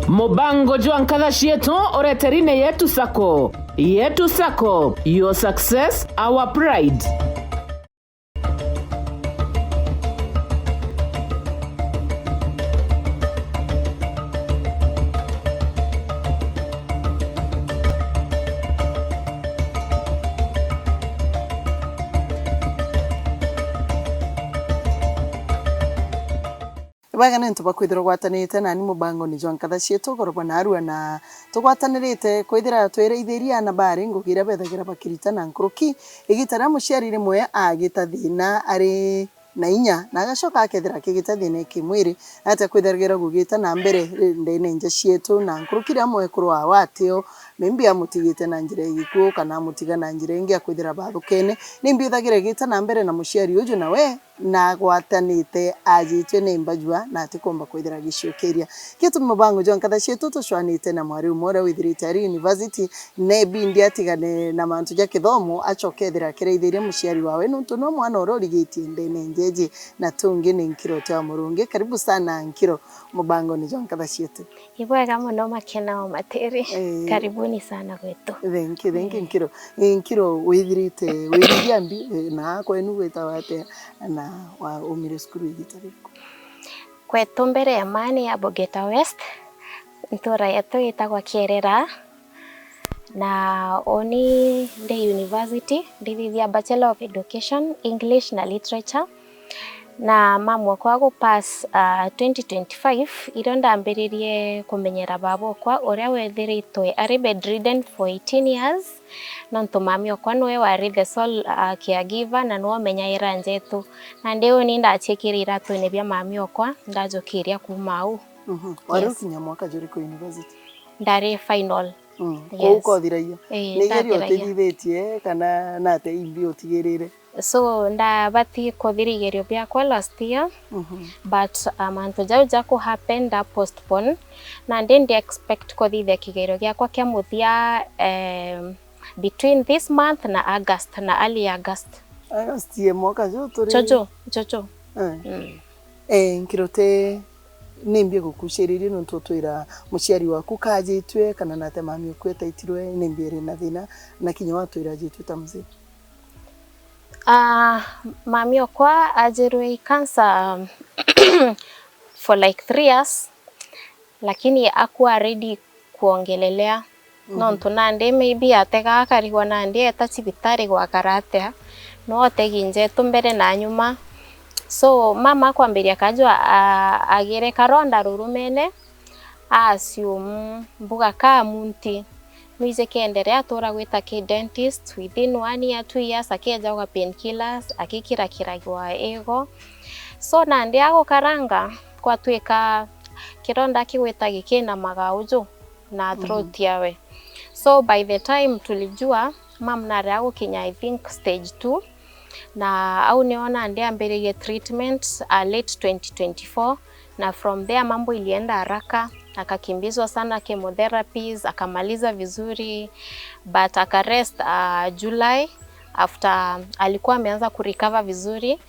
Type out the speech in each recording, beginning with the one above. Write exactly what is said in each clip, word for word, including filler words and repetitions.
Mubango jwa nkatha cietu ureteri ni Yetu Sacco. Yetu Sacco, your success, our pride. Ibwega ni untu bwa kwithirwa ugwatanite nani mubangone jwa nkatha cietu, ugoro bwa naarua, na tugwatanirite kwithira twiraithiria aana bari ngugi iria bethagira bakiritana nkuruki. Igita riria muciari rimwe agita thina ari na inya, na agacoka akethira akigita thina ya kimwiri, atia kwithagira gugita na mbere ndene nja cietu, na nkuruki riria mwekuru wawe atio, maybe amutigite na njira ya gikuu, kana amutiga na njira ingi ya kwithira bathukene, nimbi ithagira igita na mbere na muciari uju nawe nagwatanite ajitue ni mbajua na atikumba kwithira agicukiria? Gitumi mubango jwa nkatha cietu tucwanite na mwari umwe uria withirite ari university, nebindi atigane na mantu ja kithomo, acoke ethira akiraithiria muciari wawe, nontu no mwana uria urigitie ndene njeje, na tungi ni Nkiro Tia Murungi. Karibu sana Nkiro mubangone jwa nkatha cietu. Ibwega mono, Makena wa Matiri. Eh. Karibuni sana gwetu. Thank you, thank you, eh. Nkiro. Eh, Nkiro, withirite, withiriria mbi, eh, na kwenu gwitawa atia, na waumire cukuru igita ririku? Kwetu mbere ya mani ya Bogeta West, ntura yetu itagwa Kierera, na uni ndi university, ndithithia Bachelor of Education, English na Literature. Na mamu okwa gu pass, ah, twenty twenty-five, irio ndambiririe kumenyera baba okwa, uria wethiritwe ari bedridden for eighteen years, nontu mami okwa niwe wari the sole, ah, caregiver, na niwe umenyaira njetu. Nandi uni ndaciikire iratune bia mami okwa, ndajukiria kuuma au. Mhm. Wari, yes, ukinya mwaka juriku university? Ndari final. Mm. Yes. Kou kothiragia? Ii, ni igerio ndathiragia. Utithithitie kana nate imbi utigirire? So, ndabati kuthira igerio biakwa last year, mhm, but, uh, mantu jau ja ku happen nda postpone, na ndi ndi expect kuthithia kigerio giakwa kia muthia, em, between this month na August, na early August. August ye mwaka ju turi? Jojo, jojo. Eh. Mm. Eh, Nkiro, te nimbi gukuciririe nontu utwira muciari waku kajitue kana nate mami oku etaitirwe, nimbi eri na thina, na kinya watwira ajitue ta mzee? Ah, mami okwa ajirwe i cancer for like three years, lakini akua ready kuongelelea. Mhm. Nontu nandi maybe ategaa akarigwa nandi eta cibitari gwakara atia, no otegi njetu mbere na nyuma. So, mama akwambiria kajua, a-, agire karonda rurumene, a assume mbuga ka munti. Nwiji keenderea atura gwita ki dentist, within one year, two years, akeeja uga painkillers, akikirakiragwa igo. So, nandi agukaranga, kwatwika kironda kigwita gikinamaga uju na throat, mhm, yawe. So, by the time tulijua, mam nari agukinya, I think, stage two, na au nio nandi ambiririe treatment, uh, late twenty twenty-four, na from there mambo ilienda haraka, akakimbizwa sana chemotherapies, akamaliza vizuri, but akarest, uh, July after alikuwa ameanza kurecover vizuri.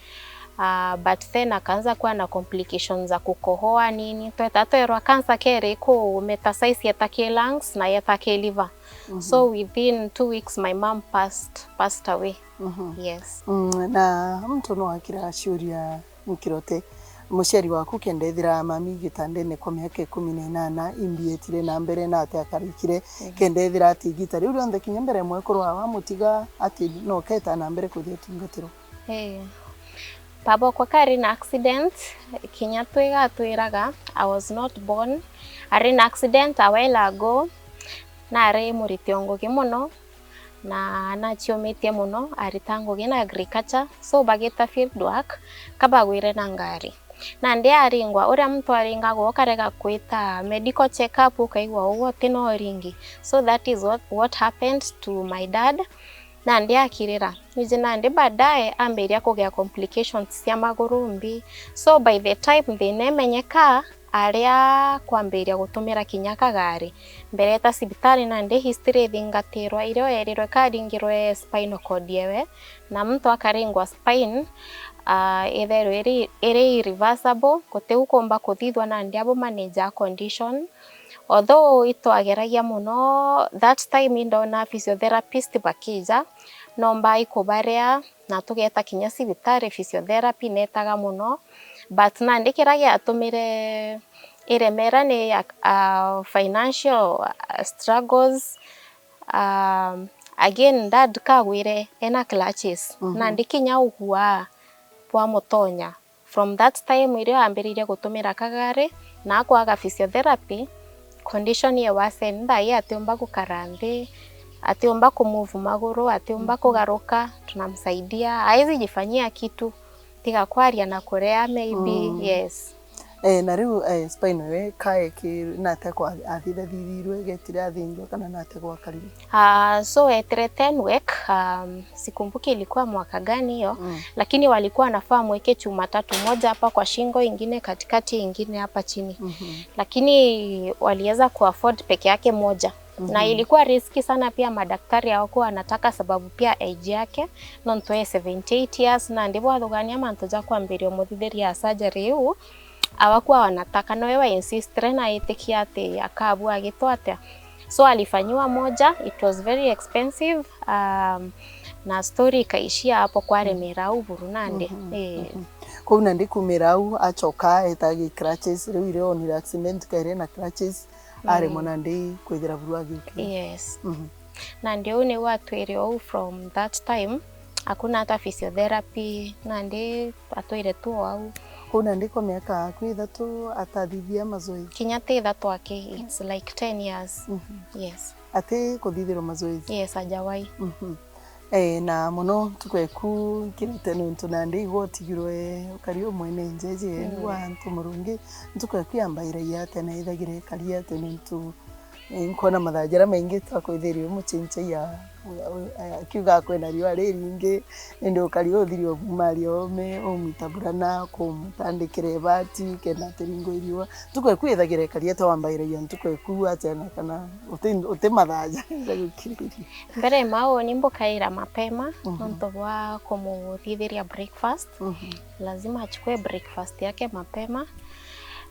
Uh, but then akaanza kuwa na complications za kukohoa nini. Tweta twerwa cancer keri ku metastasize yeta ki lungs na yeta ki liver. Mhm. So within two weeks my mom passed, passed away. Mhm. Yes. Mm, na muntu no akira ciuria, Nkiro, te muciari waku kenda ethira mami gitandene kwa miaka ikumi na inana, imbi etire na mbere na ati akarikire, mhm, kenda ethira ati igita riu rionthe kinya mbere mwekuru wawe amutiga ati no keta na mbere kuthia utungatirwa? Eh. Baba okwa kari na accident, kinya twiga atwiraga, I was not born. Ari na accident a while ago, nari muriti o ngugi mono, na naciumitie mono, arita ngugi na agriculture, so bagita field work, kabagwire na ngari. Nandi aringwa, uria muntu aringagwa ukarega kwita medical check up, ukaigua uu uti no uringi. So that is what, what happened to my dad. Nandi akirira. Niji nandi baadaye ambiria kugia complications cia maguru mbi. So by the time thina imenyeka, aria kwambiria gutumira kinya kagari. Mbere eta cibitari nandi history ithingatirwa, irio erirwe karingirwe spinal cord yewe, na muntu akaringwa spine, ah, itherwe iri, iri irreversible, guti ukumba kuthithwa nandi abo manage a condition. Although itwageragia mono, that time indona physiotherapist bakija, nomba ikubarea, na tugeta kinya cibitari, physiotherapy netaga mono, but nandi kiria giatumire iremera ni a, a financial, a, struggles. Um, again, dad kagwire ena crutches, Mhm. nandi kinya ugua bwa mutonya. From that time, irio ambiririe gutumira kagari na akwaga physiotherapy, condition ye worsen, thaii atiumba gukara nthi, atiumba kumove maguru, atiumba Mhm. kugaruka, tunamsaidia. Haezi jifanyia kitu, tiga kwaria na kurea, maybe, Mm. yes. Eh, na riu, eh, spine we kae ki, natia kwa athithathithirwe, getire athinjwa, kana natia gwakarire? Ah, so etire ten week, um, sikumbuki ilikuwa mwaka gani hiyo, Mm. lakini walikuwa wanafaa mweke chuma tatu, moja hapa kwa shingo, ingine katikati, ingine hapa chini. Mhm. Lakini waliweza kuafford peke yake moja. Na Mhm. ilikuwa riski sana pia, madaktari hawakuwa wanataka sababu pia age yake, nontu e seventy eight years, na ndi bwathugania mantu ja kwambiria umuthithiria surgery iu, hawakuwa wanataka, nowe wa insistire na itikia ati akabua agitwa atia. So alifanyiwa moja, it was very expensive, um, na story ikaishia hapo, kwaremera au buru nandi. Mhm, Eh. mhm. Kwou nandi kumira au, acoka eta gi crutches, riu irio onire accident kaire na crutches, aremwa Mm. nandi kwithira buru agiukira. Yes. Mhm. Nandi uu niu atwire uu from that time, hakuna hata physiotherapy, nandi atwire tu o au. Kwou nandi kwa miaka yaku ithatu atathithia mazoezi? Kinya ti ithatu aki, it's like ten years. Mhm. Yes. Ati kuthithirwa mazoezi? Yes, ajawai. Mhm. Eh, na mono ntuku eku nkirite nontu nandi igwe utigirwe ukari umwene njeje Mm. wa antu murungi. Ntuku eku yambairagia atia na ithagire ikari atia nontu, eh, nkona mathaa jaria maingi twakwithirie umuchinchagia, akiuga kwina riua riringi, indi ukari uthiri ubumaria ome, umwita burana, kumutandikira ibati, kenda atiringwe riua. Ntuku eku ithagira ikari atia wambairagia ntuku eku atia na kana uti, uti mathaa ja gukiriria? Mbere ma uni mbukaira mapema Mhm. nontu bwa kumuthithiria breakfast. Mhm. Lazima achukue breakfast yake mapema,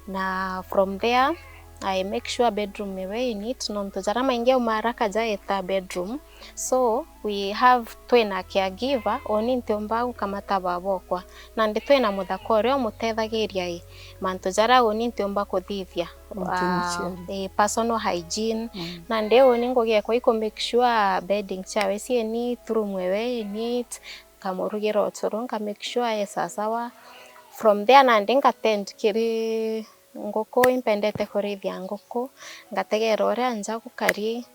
na from there I make sure bedroom iwe i neat, nontu jaria maingi auma haraka jaeta bedroom. So we have, twina caregiver, uni ntiumba gukamata baba okwa. Nandi twina muthaka uria umutethagiria i mantu jaria uni ntiumba kuthithia. Nti Ah, muciari. Eh, personal hygiene. Mm. Nandi uni ngugi ekwa iku make sure bedding chawe cie neat, room ewe i neat, nkamurugira ucuru, nka make sure e sasawa. From there nandi nkatend kiri nguku, impendete kurithia nguku, ngategera uria nja gukari,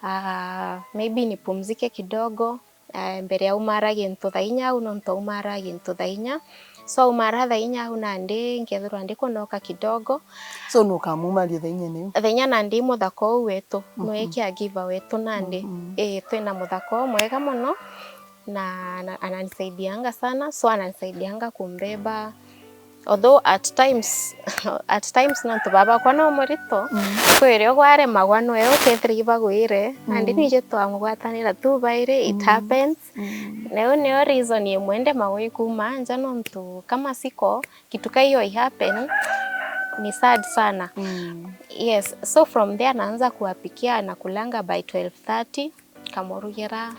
ah, maybe nipumzike kidogo, ah, mbere ya umara gintu thaa inya au, nontu aumara gintu thaa inya. So aumara thaa inya au nandi nkethirwa ndikunoka kidogo. So nukamumaria thaa inya niu? Thaa inya nandi muthaka uu wetu, Mhm. nwe caregiver wetu nandi. Mhm. Ii, twina muthaka umwega mono, na, na ananisaidianga sana, so ananisaidianga kumbeba. Although at times, at times nontu baba okwa no murito, Mm. kwiri ugwaremagwa nwe ukethira ibagwire, nandi Mm. nije twamugwatanira tu bairi, it Mm. happens. Mm. Neu nio reason imwe ndemagwa ikuma nja nontu kama siko, kitu ka hiyo ihappen, ni sad sana. Mm. Yes, so from there naanza kuwapikia, nakulanga by twelve thirty, kamurugira,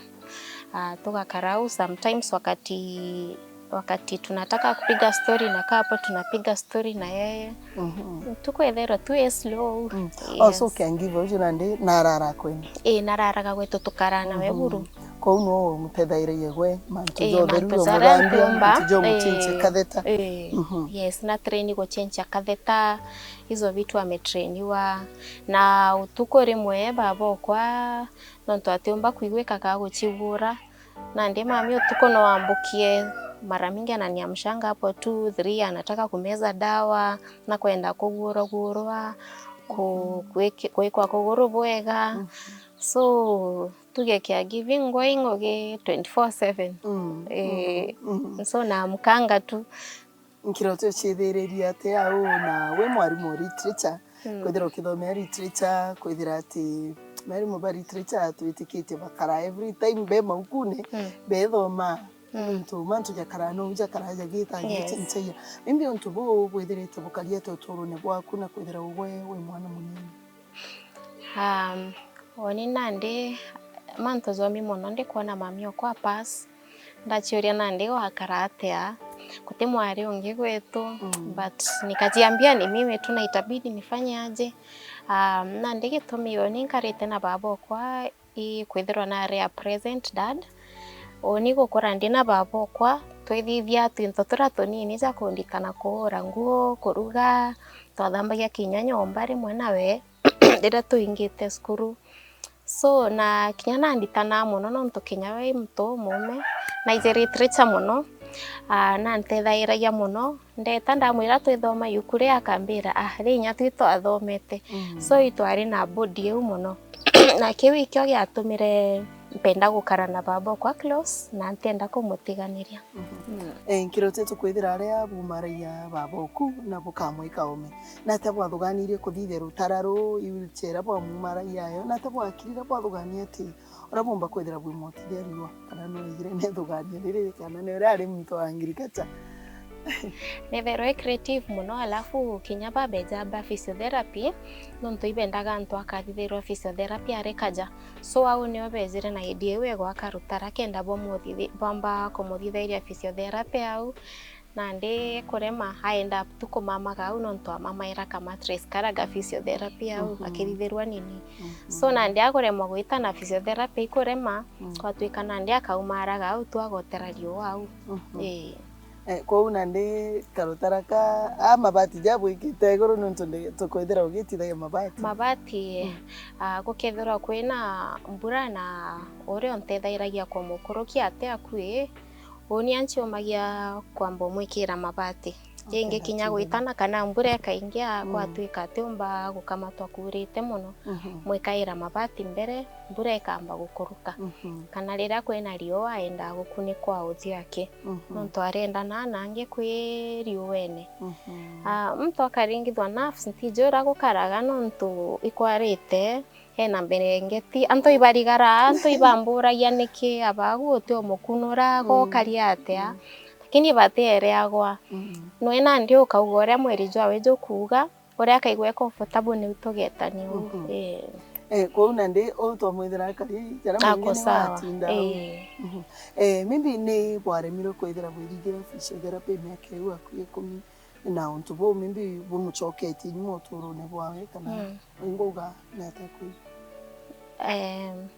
ah, tugakara au sometimes wakati, wakati tunataka kupiga story na kaa hapo tunapiga story na yeye. Mhm. Tukwethirwa tu e slow. Mm. Yeah. Oh, so caregiver ucio nandi narara kwenu? Ii, nararaga gwetu tukaraa nawe Mhm. buru. Kou nwe umutethairirie gwe mantu Ii, ja utheru, mantu ja jaria muthambia, ntiumba. Mantu ja umuchinchia Ii. katheta. Ii. Mhm. Yes, na train guchinchia katheta, hizo vitu ametrainiwa. Na utuku rimwe baba okwa nontu atiumba kwigwika ka guchigura. Nandi mami utuku no ambukie, mara mingi ananiamshanga hapo two, three, anataka kumeza dawa, na kwenda kugurwa gurwa, ku-, gwiki-, gwikwa kuguru bwega. Mm. So, tuge caregiving ngwe i ngugi twenty four seven. Mm, Eh, mm, mm. So, naamkanga tu. Nkirotio ciithiririe atia au na wi mwarimu wa literature? Mm. Kwithira ukithomea literature, kwithira ati mwarimu ba literature twitikitie bakara every time be maukune, Mm. bethoma. Mm. Nontu mantu jakara nou jakara jagita Yes. gichenchagia. Maybe untu buu bwithirite bukari atia uturone bwaku na kwithira ugwe wi mwana munini? Um, woni nandi mantu jomi mono ndikwona mami okwa pass. Ndaciuria nandi gwakara atia, guti mwari ungi gwetu, but nikajiambia ni mimi tu na itabidi nifanye aje. Um, nandi gitumi woni nkarite na baba okwa i kwithirwa nari a present dad. Uni gukura ndi na baba okwa, twithithia twinto turia tunini ja kundita na kuura nguo, kuruga, twathambagia kinya nyomba rimwe nawe riria tuingite cukuru. So, na kinya nanditanaga mono nontu kinya we i muntu umume, naiji literature mono, ah, nantethairagia mono. Ndeta ndamwira twithoma yuku ria akambira, "Ah, ri inya twi twathomete." So itwari na bodi iu mono. Na kiu ikio giatumire mpenda gukara na baba okwa close na ntienda kumutiganiria. Mm. Eh, nkirotete kwithira aria bumaragia baba oku na bukamwika ome. Natia bwathuganirie kuthithia rutara ruu, i wheelchair bwamumaragia ayo? Natia bwakirire bwathugania ati uria bumba kwithira bwimwotithia riua, kana nurigire ni ithugania riri, kana ni uria ari muntu wa agriculture? Nithairwe creative mono, alafu kinya babeja ba physiotherapy, nontu ibendaga antu akathithirwa physiotherapy ari kaja. So au nio bejire na idea iu egwaka rutara kenda bwamuthi-, bwamba kumuthithairia physiotherapy au. Nandi kurema, aenda tu kumamaga au nontu amamaira ka mattress kara ga physiotherapy au, akithithirwa nini. So nandi akuremwa gwita na physiotherapy ikurema, gwatwika nandi akaumaraga au tu agotera riua au. Ii. Eh, kwou nandi karutara ka, a mabati jabwikite iguru nontu ndi-, tukwithira ugitithagia mabati. Mabati, eh. Ah, gukethirwa kwina mbura na uria untethairagia kwa mukuruki ati akui, uni anciumagia kwamba umwikira mabati. Ringi kinya gwitana kana mbura ikaingia, gwatwika atiumba gukamatwa kuurite mono, mwikaira mabati mbere, mbura ikamba gukuruka. Kana riria kwina riua, endaa gukunikwa uthi aki. Nontu arenda na nangi kwi riuene. Ah, muntu akaringithwa nerves, ntiji uria gukaraga nontu ikwarite, ena mberengeti. Antu ibarigara, antu ibamburagia niki abagu uti umukunura, gokaria atia? Lakini batiere agwa. Nwe nandi ukauga uria mwiri jwawe jukuuga, uria akaigua e comfortable niu tugetania uu. Eh. Eh, kwou nandi uu twamwithira akari jaria maingi ni watinda au. Eh, maybe ni bwaremirwe kwithira bwirigira physiotherapy miaka iu akui ikumi na untu buu maybe bumucoketie nyuma uturone bwawe, kana ingauga ni atia kwii? Em,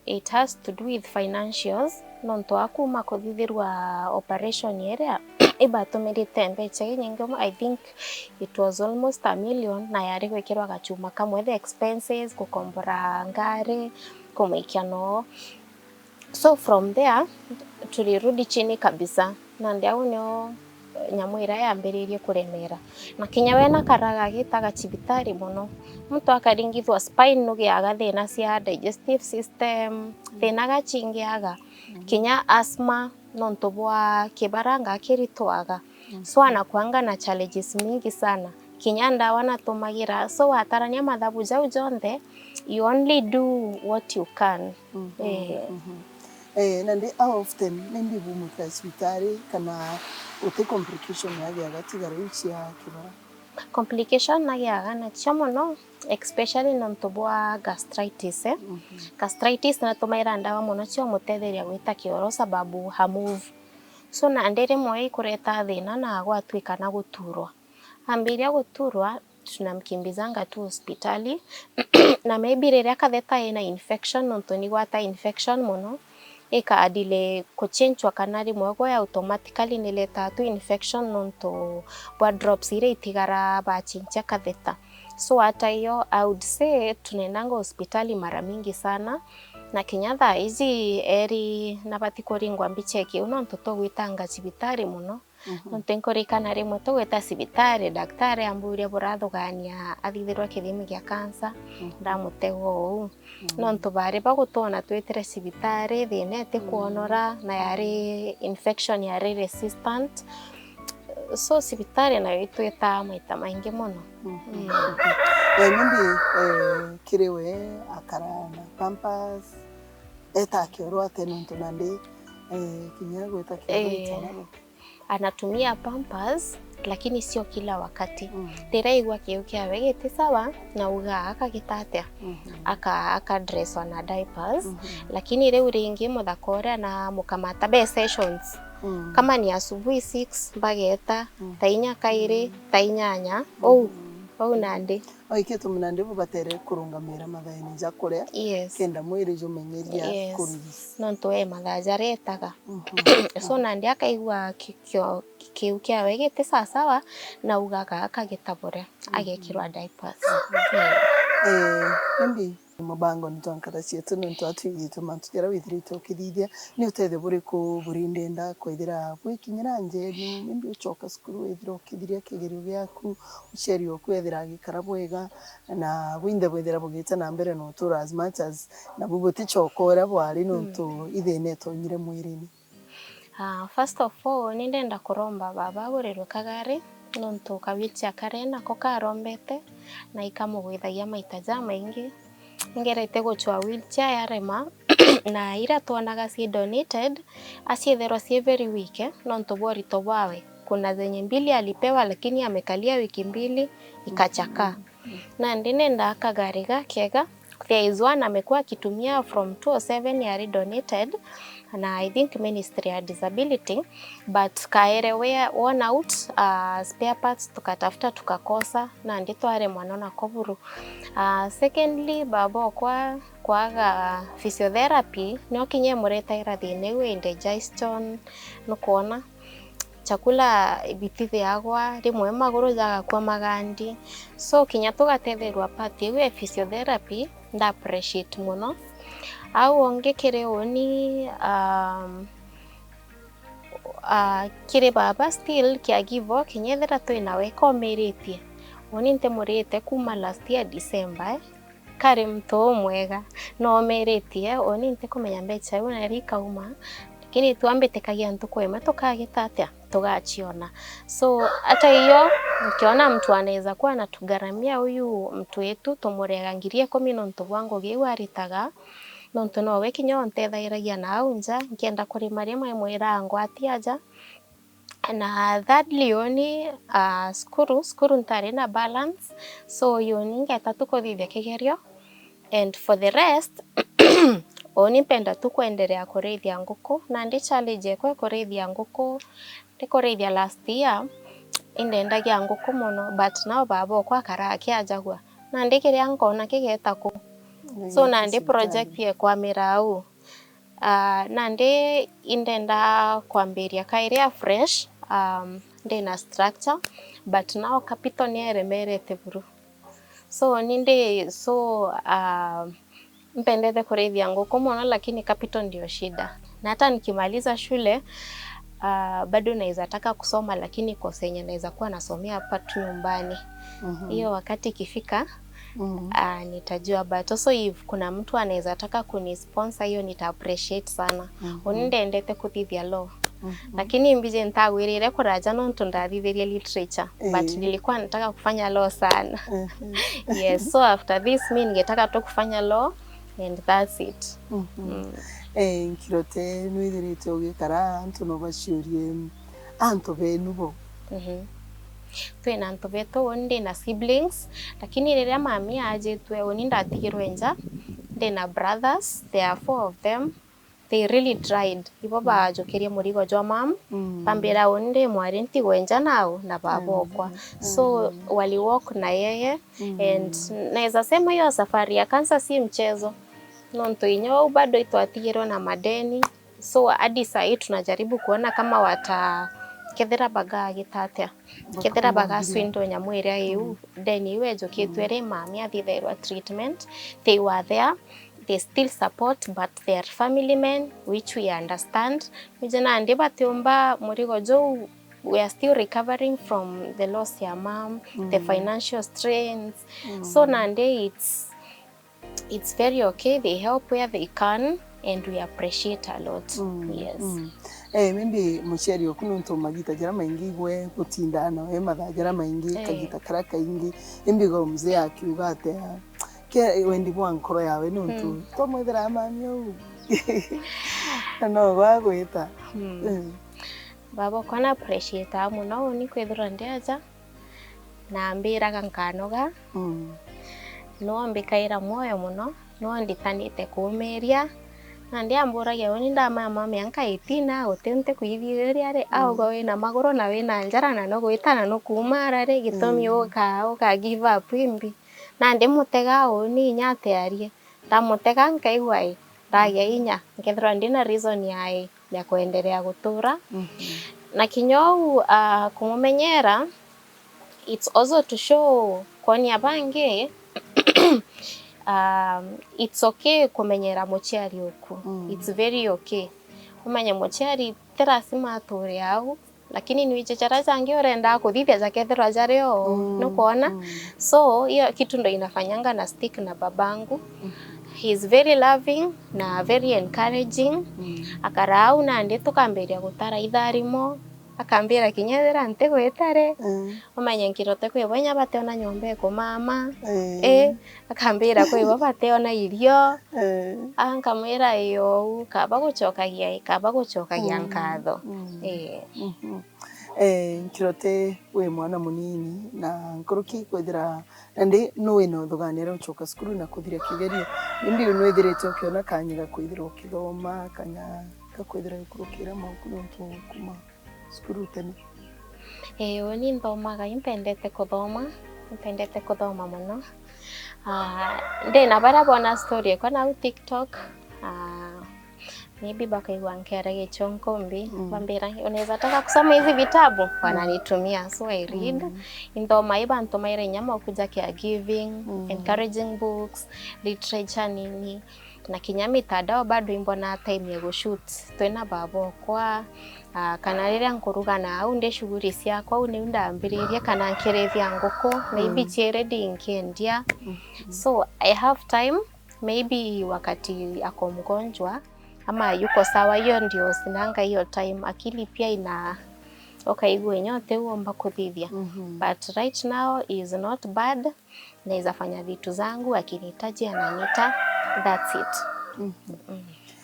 it has to do with financials, nontu akuma kuthithirwa operation iria ibatumirite mbecha inyingi mono. I think it was almost a million, na yari gwikirwa gachuma kamwe, the expenses, kukombora ngari, kumwikia noo. So from there, tulirudi chini kabisa. Nandi au nio nyamu iria yambiririe kuremera. Na kinya we nakaraga agitaga cibitari mono. Muntu akaringithwa spine nugiaga, thina cia digestive system, thina gachingiaga. Kinya asthma, nontu bwa kibaranga kiritwaga. So anakuanga na challenges mingi sana. Kinya ndawa natumagira. So watarania mathabu jau jonthe, you only do what you can. Eh. Eh, nandi how often maybe bumwikira cibitari, kana uti complication yagiaga tigara iu cia kibara? Complication nagiaga nacio mono, especially nontu bwa gastritis, eh. Gastritis natumaira ndawa mono cia umutetheria gwita kioro sababu ha move. So nandi rimwe ikureta thina na gwatwika na guturwa. Ambiria guturwa, tunamkimbizanga tu hospitali. Na maybe riria katheta ina infection, nontu nigwata infection mono, ika delay kuchinchwa kana rimwe gwe automatically niletaa tu infection nontu bwa drops iria itigara bachinchia katheta. So hata hiyo, I would say tunenanga hospitali mara mingi sana, na kinya thaa iji eri nabati kuringwa mbicheki u nontu tugwitanga cibitari mono. Nontu nkurikana rimwe tugwita cibitari, daktari amburia burathugania athithirwa kithimi gia cancer, ndamutegwa uu. Nontu bari bagutwona twitire cibitari, thina itikwonora, na yari infection yari resistant. So cibitari nayo itwitaa maita maingi mono. Eh, maybe, eh, kiri we akara na pampers, eta akiorwa ate nontu nandi, eh, kinya gwita kioro. anatumia pampers, lakini sio kila wakati. Mm. Riraigua kiu kiawe giti sawa, na uga akagita atia? Mhm. Aka, akadresswa na diapers. Mhm. Lakini riu ringi muthaka uria na mukamata be sessions. Mm. Kama ni asubuhi six, bageta, mm, thaa inya kairi, mm, thaa inyanya, mm, ou, ou nandi. Oiketwe nandi bubatere kurungamira mathaene ja kuria, yes, kenda mwiri jumenyeria, yes, kurelease. Nontu e mathaa jaria etaga. Mhm. So nandi akaigua ki-, kio-, kiu kiawe giti sawasawa, na ugaga akagita buria, mhm, agekirwa diapers. Mhm. Yeah. Eh, maybe mubangone jwa nkara cietu nontu atwigitwe mantu jaria withiritwe ukithithia, ni utethio buriku buri ndenda kwithira bwikinyira njenu, maybe ucoka cukuru withira ukithiria kigerio giaku, uciari oku ethira agikara bwega, na bwinthe bwithira bugite na mbere na utura as much as nabu buticoka uria bwari nontu, mm, ithina itonyire mwirine? Ah, first of all, ni ndenda kuromba baba agurirwe kagari, nontu ka wheelchair karia nako karombete, na ikamugwithagia maita jamaingi. Ngerete gucwa wheelchair yarema, na iria twonaga ci donated, acietherwa ci very weak, nontu bwa urito bwawe. Kuna zenye mbili alipewa, lakini amekalia wiki mbili, ikachaka. Nandi nenda kagari gakega, there is one amekuwa akitumia from two oh seven yari donated, na I think Ministry ya Disability, but kaere we-, worn out, uh, spare parts tukatafuta tukakosa, nandi twaremwa nona koburu. Uh, secondly, baba okwa kwaga physiotherapy, nio kinya imuretagira thina iu ya indigestion, nukwona. Chakula bitithiagwa, rimwe maguru jagakua magandi. So, kinya tugatetherwa part iu ya physiotherapy, nda appreciate mono. Au ungi kiri uni, um, uh, kiri baba still kia give o, kinya ethira twi nawe komiritie. Uni ntimurite kuma last year December, eh. Kari muntu umwega, no omiritie, uni ntikumenya mbecha iu naria ikauma, lakini twambitikagia ntuku imwe tukagita atia? Tugaciona. So, hata hiyo, ukiona mtu anaweza kuwa anatugharamia uyu mtu wetu, tumurega ngiri ikumi nontu bwa ngugi iu aritaga, nontu nowe kinya untethairagia na au nja, nkienda kurima rimwe mwira angwatia aja, na thirdly, uni, ah, cukuru, cukuru ntari na balance, so uni ngeta tu kuthithia kigerio, and for the rest, uni mpenda tu kuendelea kurithia nguku, na ndi challenge ekwa kurithia nguku, ndi kurithia last year, indendagia nguku mono, but now baba okwa akara akiajagua, na ndi kiria nkona kigeta ku, so na ndi project yekwamira au. Ah, nandi indenda kwambiria kairi afresh, um, ndina structure, but now capital nieremerete buru. So, nindi, so, ah, mpendete kurithia nguku mono, lakini capital ndio shida. Na hata nikimaliza shule, ah, bado naweza taka kusoma, lakini course yenye naweza kuwa nasomea hapa tu nyumbani. Mhm. Hiyo wakati ikifika, mm, ah, nitajua, but also if kuna mtu anaweza taka kunisponsor, hiyo nita appreciate sana. Mhm. Uni ndendete kuthithia law. Mhm. Lakini mbiji ntagwirire kuraja nontu ndathithirie literature, but, eh, nilikuwa nataka kufanya law sana. Mhm. Yes, so after this mi ningetaka tu kufanya law and that's it. Mhm. Mm. Eh, Nkirote, nwithirite ugikara antu no baciurie antu benu bo? Mhm. Twina antu betu, uni ndina siblings, lakini riria mami ajitwe, uni ndatigirwe nja. Ndina brothers, there are four of them. They really tried. Ibo, mm, bajukirie murigo jwa mam. Mm. Bambira uni ndi mwari ntigwe nja nao na baba okwa. Mm. So, mm, wali walk na yeye. Mm. And naweza sema hiyo safari ya cancer si mchezo. Nontu inya uu bado itwatigirwe na madeni. So, hadi saa hii tunajaribu kuona kama wata-, kethira bagagita atia. Kethira bagaswindwa nyamu iria iu, mm, then iu ejukitwe, mm, ri mami athithairwa treatment, they were there, they still support, but they are family men, which we understand. Niji nandi batiumba murigo juu, we are still recovering from the loss ya mam, the, mm, financial strains. So, mm, nandi it's it's very okay, they help where they can and we appreciate a lot. Mm, yes. Mm. Eh, maybe muciari oku nontu magita jaria maingi igwe gutindaa nawe mathaa jaria maingi, eh, kagita karia kaingi, maybe go mzee akiuga atia, ke wendi bwa nkoro yawe nontu, mm, twamwethira mami uu na no gwagwita. Mm. Mm. Baba okwa na appreciate mono uni kwithirwa ndi aja, na ambiraga nkanoga. Mm. Noo mbikaira mwoyo mono, noo nditanite kuumiria. Nandi amburagia uni ndamama mianka eighteen, a guti nti kwithiriria ri, mm, auga wina maguru na wina njara na nugwita na nukuumara ri, gitumi, mm, uka, uka give up imbi. Nandi mutega uni inya atiarie. Ndamutega nkaigua ii, ndagia inya, nkethirwa ndina reason ya ii ya kuendelea gutura. Mhm. Na kinya uu, ah, kumumenyera, it's also to show kwonia bangi, um, it's okay kumenyera muciari uku. Mm. It's very okay. Umenye muciari ti lazima ature au, lakini nwiji jaria jangi urendaa kuthithia jakethirwa jari o, mm, nukwona? Mm. So, hiyo kitu ndo inafanyanga na stick na babangu. Mm. He is very loving na very encouraging. Mm. Akaraa au nandi tukambiria gutara itharimo, akambira kinya ethira ntigwita ri, mm, umenye nkirote kwi bo inya bationa nyomba ikumama. Eh. Eh, akambira kwi bo bationa irio. Eh. Ah, nkamwira ii ou, kaba gucokagia, kaba gucokagia, mm, nkatho. Mm. Eh. Mhm. Eh, nkirote wi mwana munini na nkuruki kwithira nandi nu wina uthuganire ucoka cukuru na kuthiria kigerio. Indi nwithirite ukiona kanya ga kwithirwa ukithoma, kanya ga kwithirwa ugikurukira mauku nontu kuma cukuru tene? Ii, uni nthomaga, impendete kuthoma, impendete kuthoma mono. Ah, ndina baria bona story ekwa nau TikTok, ah, maybe bakaigua nkiara gichonkombi, mm, bambira, "Unaweza taka kusoma hizi vitabu?" Mm. Wananitumia, so I read. Mm. Inthoma i bantu maira inya mauku ja caregiving, mm, encouraging books, literature nini. Na kinya mitandao bado imbonaa time ya gushoot twina baba okwa, ah, kana riria nkuruga na au ndi shughuli ciakwa, au niu ndambiririe, kana nkirithia nguku, maybe, mm, ciiri ndi nkiendia. Mm. So, I have time, maybe wakati ako mgonjwa ama yuko sawa, hiyo ndio sinanga hiyo time, akili pia ina, ukaigua inya utiu umba kuthithia. Mhm. But right now is not bad. Naweza fanya vitu zangu, akinihitaji ananiita, that's it. Mhm. Mm.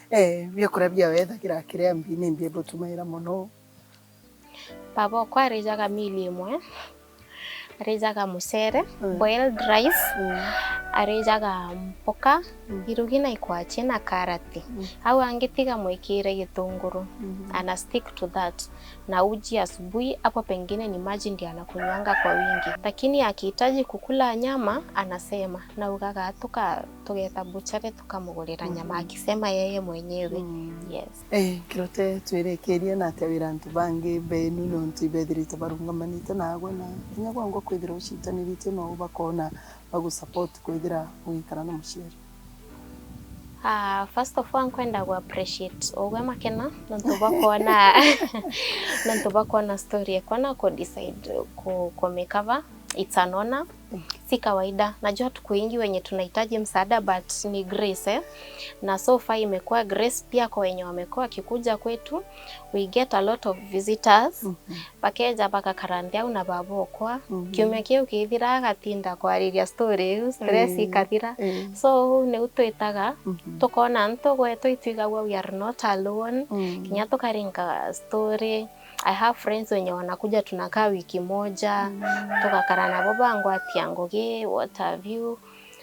Eh, biakuria bia wethagira kiria mbi ni mbi butumaira mono? Baba okwa arijaga meal imwe, arijaga mucere, mm, boiled rice, mm, arijaga mboka, mm, irugi na ikwachi na karati. Mm. Au angitiga mwikire gitunguru, mm, ana stick to that. Na uji asubuhi, hapo pengine ni maji ndiye anakunywanga kwa wingi. Lakini akihitaji kukula nyama, anasema, na ugaga tuka-, tugeta buchari tukamugurira nyama, mm, akisema yeye mwenyewe. Mm. Yes. Eh, Kirote, twirikirie na atia wira antu bangi benu nontu ibethirite barungamanite nagwe na kinya gwangwa kwithira ucitaniritie no bakona bagusupport kwithira ugikara na muciari? Ah, first of all, nkwenda gu appreciate ugwe Makena, nontu bwa kwona, nontu bwa kwona story ekwa na ku decide ku, ku make cover. It's an honor. Si kawaida. Najua tuko wengi wenye tunahitaji msaada, but ni grace, eh. Na so far imekuwa grace pia kwa wenye wamekuwa wakikuja kwetu. We get a lot of visitors. Mhm. Bakeja bagakara nthi au na baba okwa. Mhm. Kiumia kiu kithira agatinda kwariria story iu, stress, mm, ikathira. Mm. So, niu twitaga, mhm, tukona antu gwetu itwigagua we are not alone. Mm. Kinya tukaringa story. I have friends wenye wanakuja tunakaa wiki moja, mm, tugakara nabo bangwatia ngugi, what have you.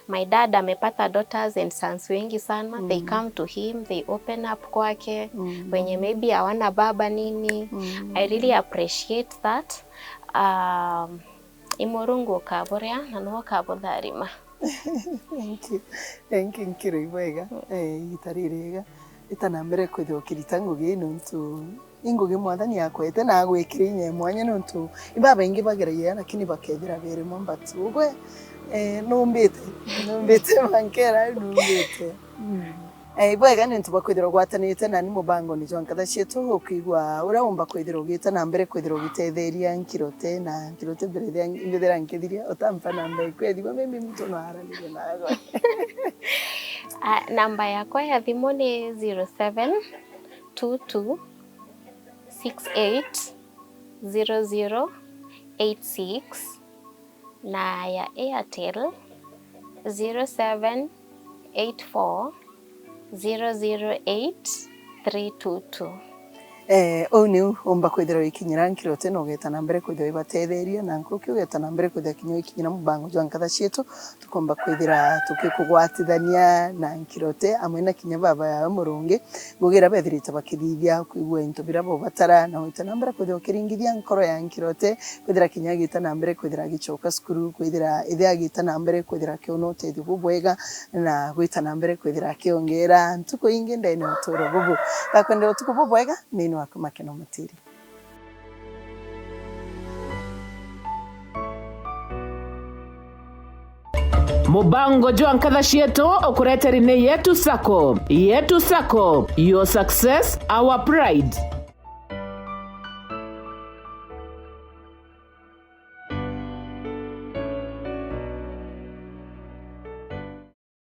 My dad amepata daughters and sons wengi sana. They, mm, come to him, they open up kwake, mm, wenye maybe hawana baba nini. Mm. I really appreciate that. Um, i Murungu ukaburia na niwe ukabutharima. Thank you. Thank you, nkiro ibwega. Mm. Eh, igita ririega. Ita na mbere kwithirwa ukirita ngugi nontu i ngugi Mwathani akwete na agwikire inya ya mwanya, nontu ibabaingi bageragia lakini bakethira birimo, but ugwe, eh, numbite, numbite mankera, numbite. Mm. Eh, ibwega nontu bwa kwithirwa ugwatanite nani mubangoni jwa nkatha cietu, ukwigua uria umba kwithirwa ugita na mbere kwithirwa ugitetheria Nkirote, na Nkirote mbere mbithira nkithiria, utampa namba eku ya thimu, maybe muntu no aranirie nagwe. Ah, namba yakwa ya thimu ni zero seven two two six eight zero zero eight six, na ya Airtel zero seven eight four zero zero eight three two two. Eh, uu niu umba kwithira wikinyira nkirote na ugeta na mbere kwithira wibatetheria, na nkuruki ugeta na mbere kwithira kinya wikinyira mubango jwa nkatha cietu, tukomba kwithira tukikugwatithania na nkirote amwe na kinya baba yawe murungi, ngugira bethirite bakithithia kwigua into bira bobatara na gwita na mbere kwithira ukiringithia nkoro ya nkirote, kwithira kinya agita na mbere kwithira agicoka cukuru, kwithira ithe agita na mbere kwithira akiona utethio bubwega, na gwita na mbere kwithira akiongera ntuku ingi ndene ya uturo bubu. Ndakwendera utuku bubwega nini waku Makeno Mutiri. Mubango jwa nkatha cietu ukureteri ni Yetu Sacco. Yetu Sacco, your success, our pride.